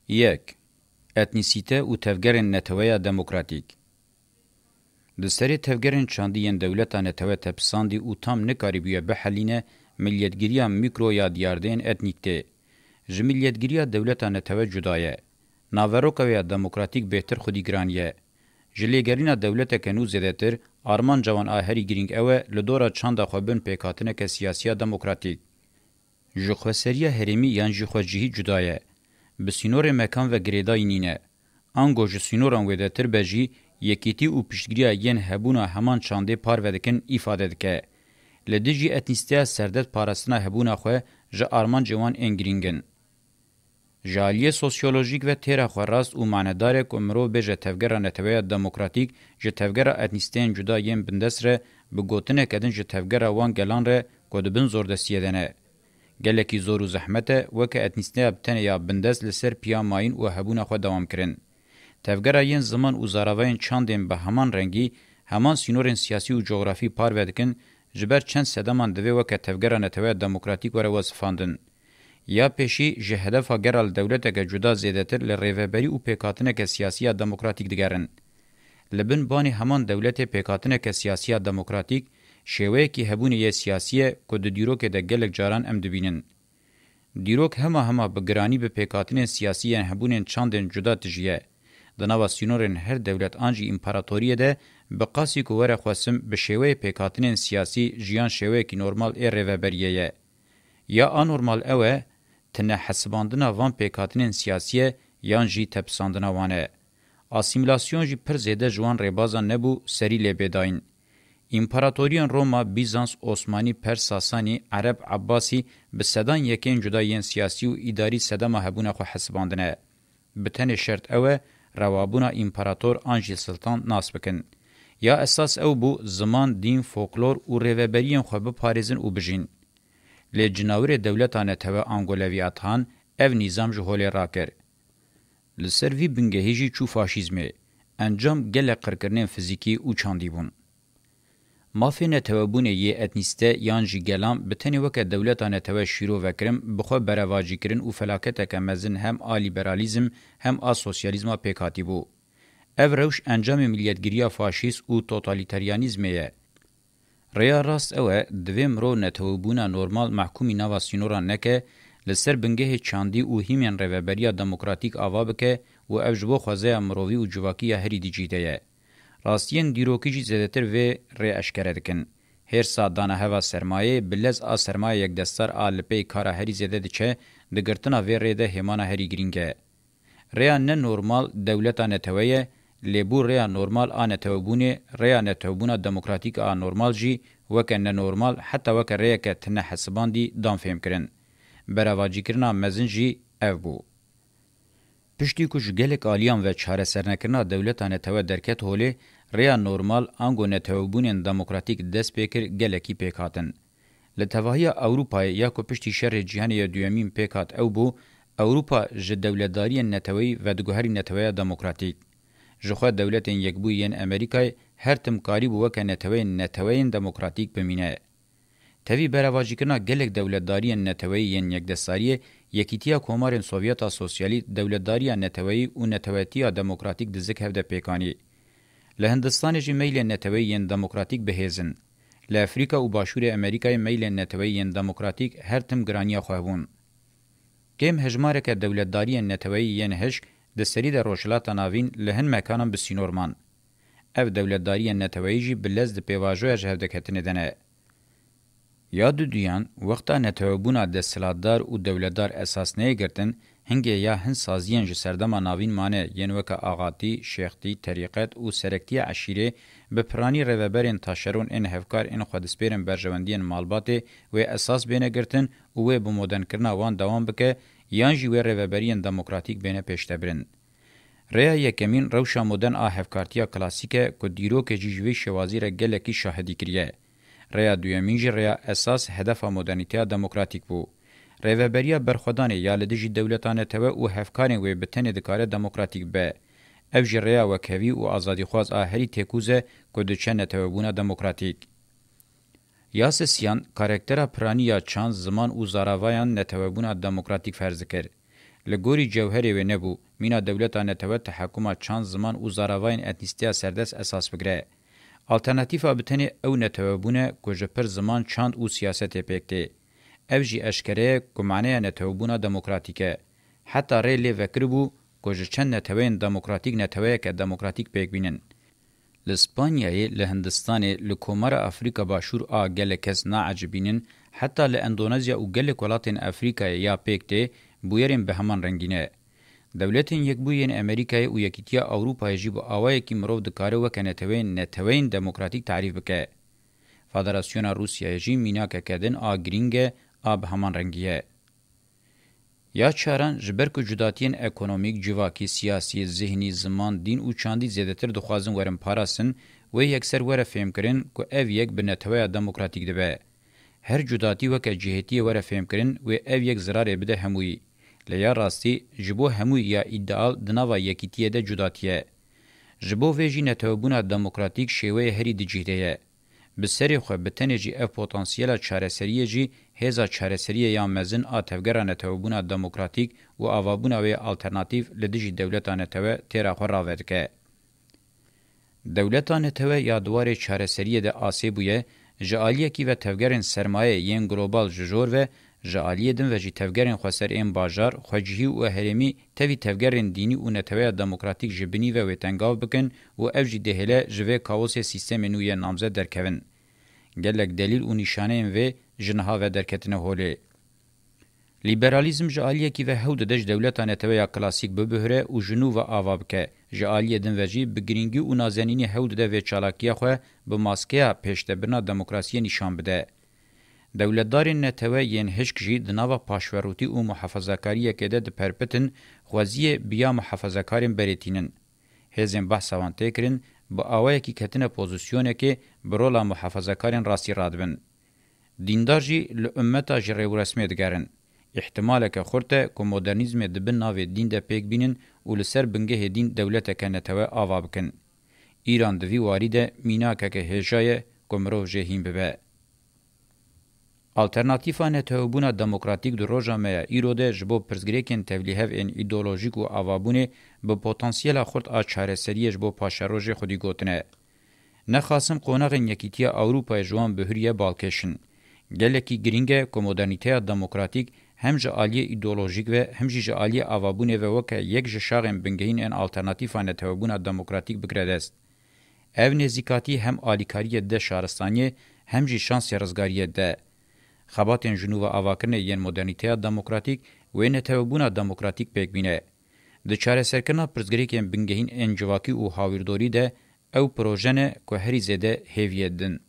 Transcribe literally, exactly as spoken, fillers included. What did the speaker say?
Yek, etnîsîte û tevgerên neteweya demokratîk. Di serê tevgerên çandî yên dewleta netewe tepisandî û tam nikarîbûye bihelîne, milletgiriya mîkro ya diyardeyên etnîk tê. Ji milletgiriya dewleta netewe cuda ye. Naveroka wê ya demokratîk bêhtir xwedî giran ye. Ji lêgerîna dewleteke nû zêdetir, armanca wan a herî girîng ew e, li dora çanda xwe bin pêkhatineke siyasî ya demokratîk. Ji xweseriya herêmî yan jî xwecihî cuda ye. Bi sînorê mekan ve girêdayî nîne. Ango ji sînoran wêdetir be jî, yekîtî û piştgiriya yên hebûna heman çandê parve dikin, îfade dike. Li dijî etnîsteya serdest parastina hebûna xwe ji armancên wan ên girîng in. Ji aliyê sosyolojîk ve têra xwe rast û manedar e ku mirov bêje tevgera neteweya demokratîk ji tevgera etnîsteyên cuda yên bindest re bi gotineke din ji tevgera wan gelan re ku di bin zordestiyê de ne. Gelekî zor û zehmet e, weke etnîsteya bi tenê ya bindest li ser piya mayîn û hebûna xwe dewam kirin. Tevgera yên ziman û zaravayên çandên bi heman rengî, heman sînorên siyasî û cografî parve dikin, ji ber çend sedeman divê weke tevgera neteweya demokratîk were wezifandin. Ya pêşî ji hedefa gera li dewleteke cuda zêdetir li rêveberî û pêkhatineke siyasî ya demokratîk digerin. Li bin banê heman dewletê pêkhatineke siyasî ya demokratîk, şêweyekî hebûnê yê siyasî ye ku di dîrokê de gelek caran em dibînin. Dîrok hema hema bi giranî bi pêkhatinên siyasî yên hebûnên çandên cuda tijî ye. Di nava sînorên her dewlet an jî împaratoriyê de bi qasî ku were xwesim bi şêweyê pêkhatinên siyasî jiyan şêweyekî normal ê rêveberiyê ye. Ya anormal ew e, tinehesibandina van pêkhatinên siyasî ye yan jî tepisandina wan e. Asîmîlasyon jî pir zêde ji wan rêbazan nebû, serî lê bê dayîn. Împaratoriyên Roma, Bîzans, Osmanî, Pers, Sasanî, Ereb, Ebbasî bi sedan yekên cuda yên siyasî û îdarî sedema hebûna xwe hesibandine. Bi tenê şert ew e, rewabûna împarator an jî siltan nas bikin. Ya esas ew bû, ziman, dîn, folklor û rêveberiyên xwe biparêzin û bijîn. Lê cinawirê dewleta netewe ango Levîathan ev nîzam ji holê rakir. Li ser vî bingehî jî çû faşîzmê. Encam gelek qirkirinên fizîkî û çandî bûn. Mafê netewebûnê yê etnîste yan jî gelan bi tenê weke dewleta netewe şîrove kirin, bi xwe berevacîkirin û felaketeke mezin hem a lîberalîzm hem a sosyalîzma pêk hatîbû. Ev rewş encamê milletgiriya faşîst û totalîteryanîzmê ye. Rêya rast ew e, divê mirov netewebûna normal mehkûmî nava sînoran neke, li ser bingehê çandî û hîmên rêveberiya demokratîk ava bike û ev ji bo xwezaya mirovî û civakî ya herî dî cî de ye. Rastiyên dîrokî jî zêdetir vê rê eşkere dikin. Hêrsa dana heva sermayeyê bi lez a sermaya yekdestar a li pey kara herî zêde diçe, di girtina vê rê de hêmana herî girîng e. Rêya ne normal dewleta netewe ye, lê bû rêya normal a netewebûnê, rêya netewebûna demokratîk a normal jî weke ne normal, heta weke rêyeke tine hesibandî dan fêhm kirin. Berevacîkirina mezin jî ev bû. Piştî ku ji gelek aliyan ve çaresernekirina dewleta netewe derket holê, rêya normal ango netewebûnên demokratîk dest pê kir gelekî pêk hatin. Li tevahiya Ewropayê ya ku piştî şerê cîhanê ya duyemîn pêk hat ew bû, Ewropa ji dewletdariyên neteweyî vediguherî neteweya demokratîk. Ji xwe dewletên yekbûyî yên Amerîkayê her tim karîbû weke neteweyên neteweyên demokratîk bimîne. Tevî berevacîkirina gelek dewletdariyên neteweyî yên yekdestariyê, Yekîtiya Komarên Sovyeta Sosyalî dewletdariya neteweyî û netewetiya demokratîk di zik hev de pêk anî. Li Hindistanê jî meylên neteweyî yên demokratîk bihêz in. Li Efrîka û Başûrê Amerîkayê meylên neteweyî yên demokratîk her tim giraniya xwe hebûn. Kêm hejmareke dewletdariyên neteweyî yên hişk di serî de Rojhilata Navîn li hin mekanan bi sînor man. Ev dewletdariyên neteweyî jî bi lez di pêvajoya ji hevdiketinê de ne. Ya duduyan, wexta netewebûna desthilatdar û dewletdar esas neyê girtin, hingê ya hin saziyên ji serdema navîn mane yên weke axatî, şêxtî, terîqet û serektiya eşîrê bi piranî rêveberên taşeron ên hevkar ên xwe dispêrin berjewendiyên malbatê wê esas bêne girtin û wê bi modernkirina wan dewam bike yan jî wê rêveberiyên demokratîk bêne pêşdebirin. Rêya yekemîn rewşa modern a hevkartiya klasîk e ku dîrokê jî ji vê şêwazî re gelekî şahidî kiriye. Rêya duyemîn jî rêya esas hedefa modernîteya demokratîk bû. Rêveberiya berxwedanê ya li dijî dewleta netewe û hevkarên wê bi tenê dikare demokratîk be. Ev jî rêya wekhevî û azadîxwaz a herî têkûz e ku diçe netewebûna demokratîk. Ya sisiyan, karaktera piranî ya çand, ziman û zaravayan netewebûna demokratîk ferz dikir. Li gorî cewherê wê nebû, mîna dewleta netewe tehekuma çand, ziman û zaravayên etnîsteya serdest esas bigire. Alternatîfa bi tenê ew netewe bûne ku ji pir ziman, çand û siyasetê pêk tê. Ev jî eşkere ye ku maneya netewebûna demokratîk e. Heta rê lê vekiribû ku ji çend neteweyên demokratîk neteweyeke demokratîk pêk bînin. Li Spanyayê, li Hindistanê, li Komara Afrîka Başûr a gelek kes naecibînin, heta li Endonezya û gelek welatên Afrîkayê ya pêk tê, bûyerên bi heman rengî ne. Dewletên Yekbûyî yên Amerîkayê û Yekîtiya Ewropayê jî bi awayekî mirov dikare weke neteweyên neteweyên demokratîk tarîf bike. Federasyona Rûsyayê jî mînakeke din a girîng e, a bi heman rengî ye. Ya çaran, ji ber ku cudatiyên ekonomîk, civakî, siyasî, zihnî, ziman, dîn û çandî zêdetir dixwazin werin parastin, wê yekser were fêmkirin ku ev yek bi neteweya demokratîk dibe. Her cudatî weke cihêtiyê were fêmkirin, wê ev yek zirarê bide hemûyî. Lê ya rastî, ji bo hemûyî ya îdeal di nava yekîtiyê de cudatî ye. Ji bo vê jî netewebûna demokratîk şêweyê herî di cih de ye. Bi serê xwe, bi tenê jî ev potansiyela çareseriyê jî hêza çareseriyê ya mezin a tevgera netewebûna demokratîk û avabûna wê ya alternatîf li dijî dewleta netewe têra xwe rave dike. Dewleta netewe ya di warê çareseriyê de asê bûye, ji aliyekî ve tevgerên sermayê yên global ji jor ve, ji aliyê din ve jî tevgerên xweser ên bajar, xwecihî û herêmî tevî tevgerên dînî û neteweya demokratîk ji binî ve wê tengav bikin û ev jî dihêle ji vê kaosê sîstemê nû yên namzet derkevin. Gelek delîl û nîşaneyên vê ji niha ve derketine holê. Lîberalîzm ji aliyekî ve hewl dide ji dewleta neteweya klasîk bibuhire û ji nû ve ava bike. Ji aliyê din ve jî bi girîngî û nazenînî hewl dide vê çalakiya xwe bi maskeya pêşdebirina demokrasiyê nîşan bide. Dewletdarên netewe yên hişk jî di nava paşverûtî û muhafazakariyekê de diperpitin, xweziyê bi ya muhafazakarên berê tînin. Hêzên behsa wan tê kirin, bi awayekî ketine pozîsyonekê bi rola muhafazakarên rastî radibin. Dîndar jî li ummeta ji rêwresmê digerin. Îhtimaleke xurt e ku modernîzmê di bin navê dîn de pêk bînin û li ser bingehê dîn dewleteke netewe ava bikin. Îran di vî warî de mînakeke hêja ye ku mirov jê hîn bibe. Alternatîfa netewebûna demokratîk di roja me ya îro de ji bo pirsgirêkên tevlîhev ên îdeolojîk û avabûnê bi potansiyela xurt a çareseriyê ji bo paşerojê xwedî gotine. Nexasim qonaxên Yekîtiya Ewropayê ji wan bihuriye balkêş in. Gelekî girîng e ku modernîteya demokratîk hem ji aliyê îdeolojîk ve hem jî ji aliyê avabûnê ve weke yek ji şaxên bingehîn ên alternatîfa netewebûna demokratîk bigire dest. Ev nêzîkatî hem alîkariyê dide şaristaniyê hem jî şansê rizgariyê dide. Xebatên ji nû ve avakirinê yên modernîteya demokratîk wê netewebûna demokratîk pêk bîne. Di çareserkirina pirsgirêkên bingehîn ên civakî û hawîrdorî de ew proje ne ku herî zêde hêviyê didin.